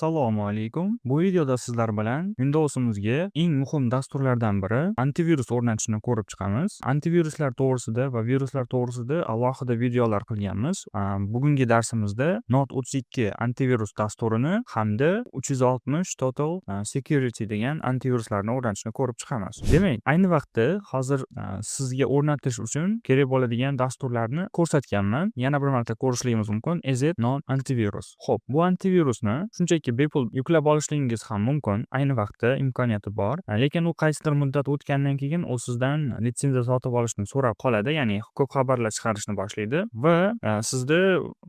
Assalomu alaykum. Bu videoda sizlar bilan Windows'imizga eng muhim dasturlardan biri antivirus o'rnatishni ko'rib chiqamiz. Antiviruslar to'g'risida va viruslar to'g'risida alohida videolar qilganmiz. Bugungi darsimizda Node 32 antivirus dasturini hamda 360 Total Security degan antiviruslarni o'rnatishni ko'rib chiqamiz. Demak, ayni vaqtda hozir sizga o'rnatish uchun kerak bo'ladigan dasturlarni ko'rsatganman. Yana bir marta ko'rishligimiz mumkin. ESET Non antivirus. Xo'p, bu antivirusni shunchaki bepul yuklab olishligingiz ham mumkin. Ayni vaqtda imkoniyati bor. Lekin u qaysidir muddat o'tgandan keyin u sizdan litsenziya sotib olishni so'rab qoladi, ya'ni ko'p xabarlar chiqarishni boshlaydi va sizda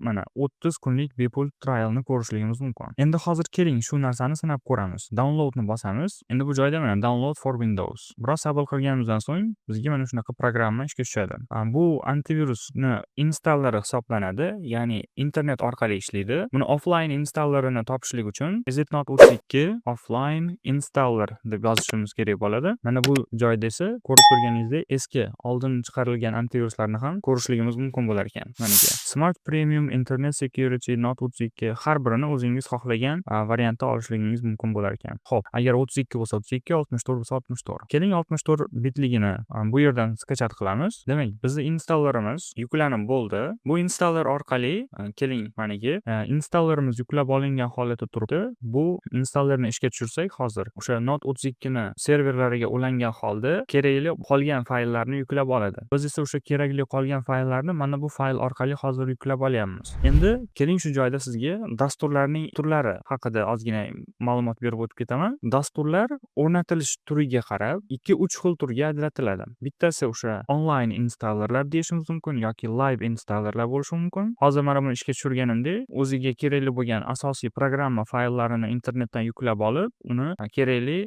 mana 30 kunlik bepul trialni ko'rishligimiz mumkin. Endi hozir keling, shu narsani sinab ko'ramiz. Downloadni bosamiz. Endi bu joyda mana "Download for Windows". Biroz sabr qilganimizdan so'ng bizga mana shunaqa programma ishga tushadi. Bu antivirusni installeri hisoblanadi, ya'ni internet orqali ishlaydi. Buni offline installerini topishlik uchun ESET Node 32 offline installer deb yozishimiz kerak bo'ladi. Mana bu joyda esa ko'rib turganingizdek, eski, oldin chiqarilgan antiviruslarni ham ko'rishligimiz mumkin bo'lar ekan. Maniki Smart Premium, Internet Security, Node 32, har birini o'zingiz xohlagan variantda olishligingiz mumkin bo'lar ekan. Xo'p, agar 32 bo'lsa 32, 64 bo'lsa 64. Keling, 64 bitligini bu yerdan скачать qilamiz. Demak, bizni installerimiz yuklanib bo'ldi. Bu installer orqali keling, maniki installerimiz yuklab olingan holatda turibdi. Bu installerni ishga tushirsak, hozir o'sha Node 32 ni serverlariga ulangan holda kerakli qolgan fayllarni yuklab oladi. Biz esa o'sha kerakli qolgan fayllarni mana bu fayl orqali hozir yuklab olyapmiz. Endi keling, shu joyda sizga dasturlarning turlari haqida ozgina ma'lumot berib o'tib ketaman. Dasturlar o'rnatilish turiga qarab 2-3 xil turga ajratiladi. Bittasi o'sha onlayn installerlar deyishimiz mumkin yoki live installerlar bo'lishi mumkin. Hozir mana buni ishga tushirganimda o'ziga kerakli bo'lgan asosiy programma fayllarini internetdan yuklab olib, uni kerakli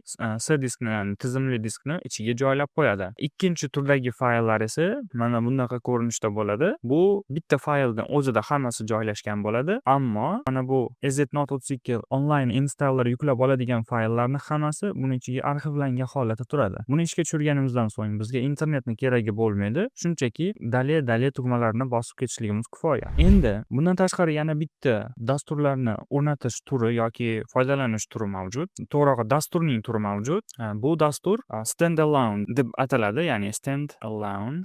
C diskni, ya'ni tizimli diskni ichiga joylab qo'yadi. Ikkinchi turdagi fayllar esa mana bunaqa ko'rinishda bo'ladi. Bu bitta faylni o'zida hammasi joylashgan bo'ladi, ammo mana bu ESET Node 32 onlayn installer yuklab oladigan fayllarni hammasi buni ichiga arxivlangan holatda turadi. Buni ishga tushirganimizdan so'ng bizga internetni keragi bo'lmaydi. Shunchaki "Далее", "Далее" tugmalarini bosib ketishligimiz kifoya. Endi bundan tashqari yana bitta dasturlarni o'rnatish turi yoki foydalanish turi mavjud. To'g'rirog'i, dasturning turi mavjud. Bu dastur standalone deb ataladi, ya'ni standalone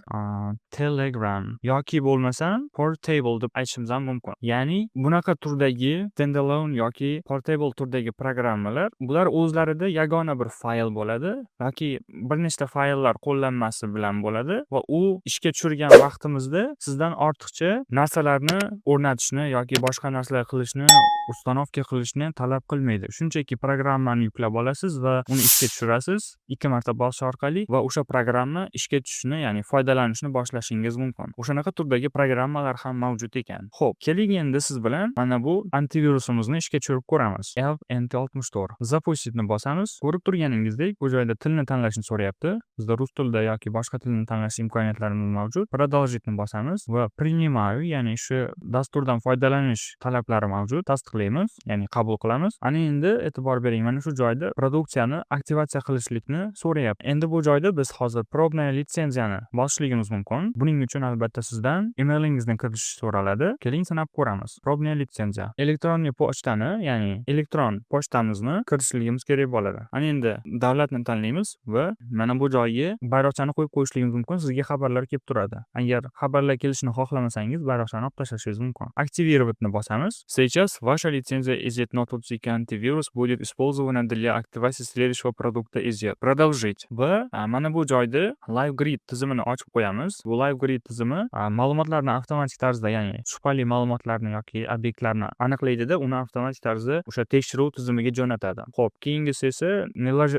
Telegram yoki bo'lmasam portable deb aytishimiz ham mumkin. Ya'ni bunaqa turdagi standalone yoki portable turdagi programmalar, bular o'zlarida yagona bir fayl bo'ladi yoki bir nechta fayllar qo'llanmasi bilan bo'ladi va u ishga tushirgan vaqtimizda sizdan ortiqcha narsalarni o'rnatishni yoki boshqa narsalar qilishni, установка qilishni talab qilmaydi. Shunchaki programmani yuklab olasiz va uni ishga tushirasiz ikki marta bosish orqali va o'sha programma ishga tushishni, ya'ni foydalanishni boshlashingiz mumkin. O'shanaqa turdagi programmalar ham mavjud ekan. Xo'p, keling, endi siz bilan mana bu antivirusimizni ishga tushirib ko'ramiz. NT64. Запустить ni bosamiz. Ko'rib turganingizdek, bu joyda tilni tanlashni so'rayapti. Bizda rus tilida yoki boshqa tilni tanlash imkoniyatlarimiz mavjud. Продолжить ni bosamiz va "Принимаю", ya'ni shu dasturdan foydalanish talablari mavjud. Tasdiqlaymiz, ya'ni qabul qilamiz. Ana endi e'tibor bering, mana shu joyda produksiyani aktivatsiya qilishlikni so'rayapti. Endi bu joyda biz hozir "Пробная лицензия" ni bosishligimiz mumkin. Buning uchun albatta sizdan emailingizni kiritish so'raladi. Keling, sinab ko'ramiz. Пробная лицензия. Электронный pochtani, ya'ni elektron pochtamizni kiritishligimiz kerak bo'ladi. Ana endi davlatni tanlaymiz va mana bu joyga bayroqchani qo'yib qo'yishligimiz mumkin. Sizga xabarlar kelib turadi. Agar xabarlar kelishini xohlamasangiz, bayroqchani olib tashlashingiz mumkin. Активировать ni bosamiz. Сейчас ваша лицензия ESET Node 32 антивирус будет использована для активации следующего продукта ESET. Продолжить. Va mana bu joyda Live Grid tizimini ochib qo'yamiz. Bu Live Grid tizimi ma'lumotlarni avtomatik tarzda, ya'ni shubhali ma'lumotlarni yoki obyektlarni aniqlaydida, uni avtomatik tarzda o'sha tekshiruv tizimiga jo'natadi. Xo'p, keyingisi esa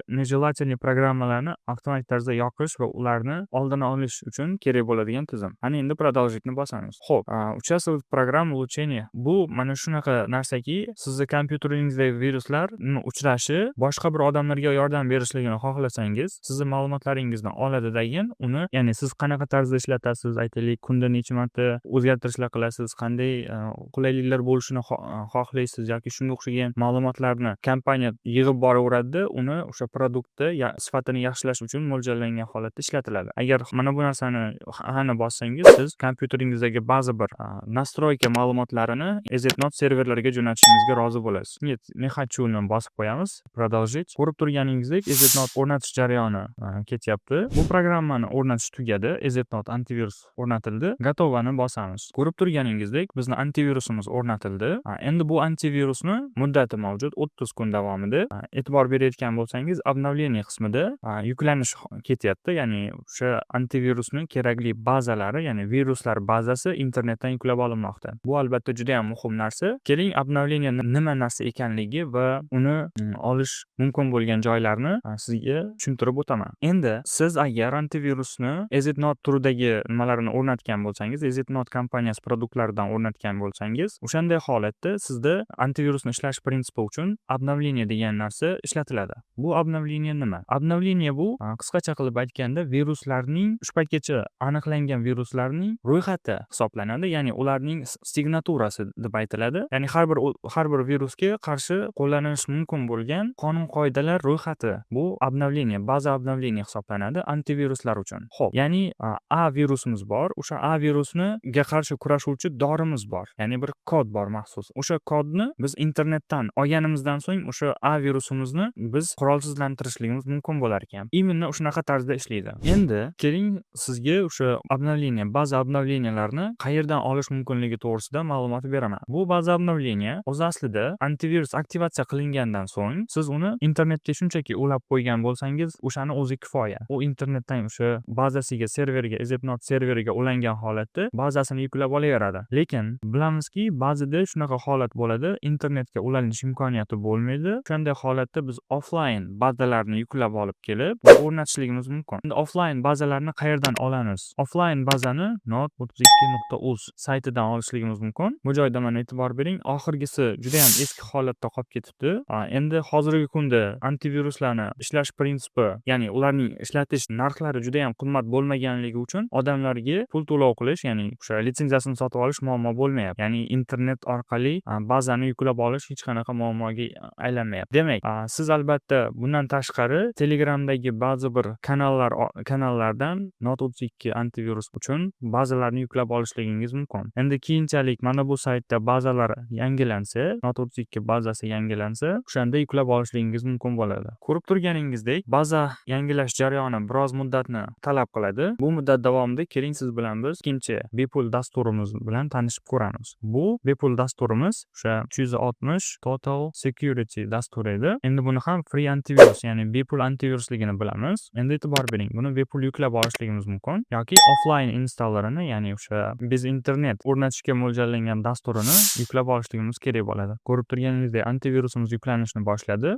нежелательный programmalarni avtomatik tarzda yoqish va ularni oldini olish uchun kerak bo'ladigan tizim. Ana endi "Продолжить" ni bosamiz. Xo'p, участвовать в программе улучшения. Bu mana shunaqa narsaki, sizni kompyuteringizdagi viruslarni uchrashi boshqa bir odamlarga yordam berishligini xohlasangiz, sizni ma'lumotlaringizni oladidagin uni, ya'ni siz qanaqa tarzda ishlatasiz, aytaylik, kunda necha marta o'zgartirishlar qilasiz, qanday qulayliklar bo'lishini xohlaysiz yoki shunga o'xshagan ma'lumotlarni kompaniya yig'ib boraveradida, uni o'sha produktni sifatini yaxshilash uchun mo'ljallangan holatda ishlatiladi. Agar mana bu narsani "Ha" ni bossangiz, siz kompyuteringizdagi ba'zi bir настройка ma'lumotlarini ESET Node serverlariga jo'natishingizga rozi bo'lasiz. bo'lasiz. "Нет, не хочу" ni bosib qo'yamiz. Продолжить. Ko'rib turganingizdek, EZNote o'rnatish jarayoni ketyapti. Bu programmani o'rnatish tugadi. EZNote antivirus o'rnatildi. Готово ni bosamiz. Ko'rib turganingizdek, bizni antivirusimiz o'rnatildi. Endi bu antivirusni muddati mavjud, 30 kun davomida. E'tibor berayotgan bo'lsangiz, обновление qismida yuklanish ketyapti. Ya'ni o'sha antivirusning kerakli bazalari, ya'ni viruslar bazasi internetdan yuklab olinmoqda. Bu albatta juda ham muhim narsa. Keling, обновление nima narsa ekanligi va uni olish mumkin bo'lgan joylarni sizga tushuntirib o'taman. Endi siz agar antivirusni EZNote turidagi nimalarni o'rnatgan bo'lsangiz, EZNote kompaniyasi produktlaridan o'rnatgan bo'lsangiz, o'shanday holatda sizda antivirusni ishlash prinsipi uchun обновление degan narsa ishlatiladi. Bu обновление nima? Обновление bu, qisqacha qilib aytganda, viruslarning, shu paytgacha aniqlangan viruslarning ro'yxati hisoblanadi. Ya'ni ularning signaturasi deb aytiladi. Ya'ni har bir virusga qarshi qo'llanilishi mumkin bo'lgan qonun qoidalar ro'yxati. Bu обновление, baza обновление hisoblanadi antiviruslar uchun. Xo'p, ya'ni A virusimiz bor. O'sha A virusniga qarshi kurashuvchi dorimiz bor. Ya'ni bir kod bor maxsus. O'sha kodni biz internetdan olganimizdan so'ng o'sha A virusimizni biz qurolsizlantirishligimiz mumkin bo'lar ekan. Именно shunaqa tarzda ishlaydi. Endi keling, sizga o'sha обновление, baza обновления larni qayerdan olish mumkinligi to'g'risida ma'lumot beraman. Bu baza обновление o'zi aslida antivirus aktivatsiya qilingandan so'ng siz uni internetga shunchaki ulab qo'ygan bo'lsangiz, o'shani o'zi kifoya. U internetdan o'sha bazasiga, serverga, EZNote serveriga ulangan holatda bazasini yuklab olaveradi. Lekin bilamizki, ba'zida shunaqa holat bo'ladi, internetga ulanish imkoniyati bo'lmaydi. O'shanday holatda biz offline bazalarni yuklab olib kelib o'rnatishligimiz mumkin. Endi offline bazalarni qayerdan olamiz? Offline bazani not32.uz saytidan olishligimiz mumkin. Bu joyda mana e'tibor bering, oxirgisi juda ham eski holatda qolib ketibdi. Endi hozirgi kunda antiviruslarni ishlash prinsipi, ya'ni ularning ishlatish narxlari juda ham qimmat bo'lmaganligi uchun odamlarga pul to'lov qilish, ya'ni o'sha litsenziyasini sotib olish muammo bo'lmayapti. Ya'ni internet orqali bazani yuklab olish hech qanaqa muammoga aylanmayapti. Demak, siz albatta bundan tashqari Telegramdagi ba'zi bir kanallardan Not32 antivirus uchun bazalarni yuklab olishligingiz mumkin. Endi keyinchalik mana bu saytda bazalar yangilansa, Not32 bazasi yangilansa, o'shanda yuklab olishligingiz mumkin bo'ladi. Ko'rib turganingizdek, baza yangilash jarayoni biroz muddatni talab qiladi. Bu muddat davomida keling, siz bilan biz ikkinchi bepul dasturimiz bilan tanishib ko'ramiz. Bu bepul dasturimiz o'sha 360 Total Security dasturi edi. Endi buni ham free antivirus, ya'ni bepul antivirusligini bilamiz. Endi e'tibor bering, buni bepul yuklab olishligimiz mumkin yoki offline installerini, ya'ni o'sha biz internet o'rnatishga mo'ljallangan dasturini yuklab olishligimiz kerak bo'ladi. Ko'rib turganingizdek, antivirusimiz yuklanishni boshladi.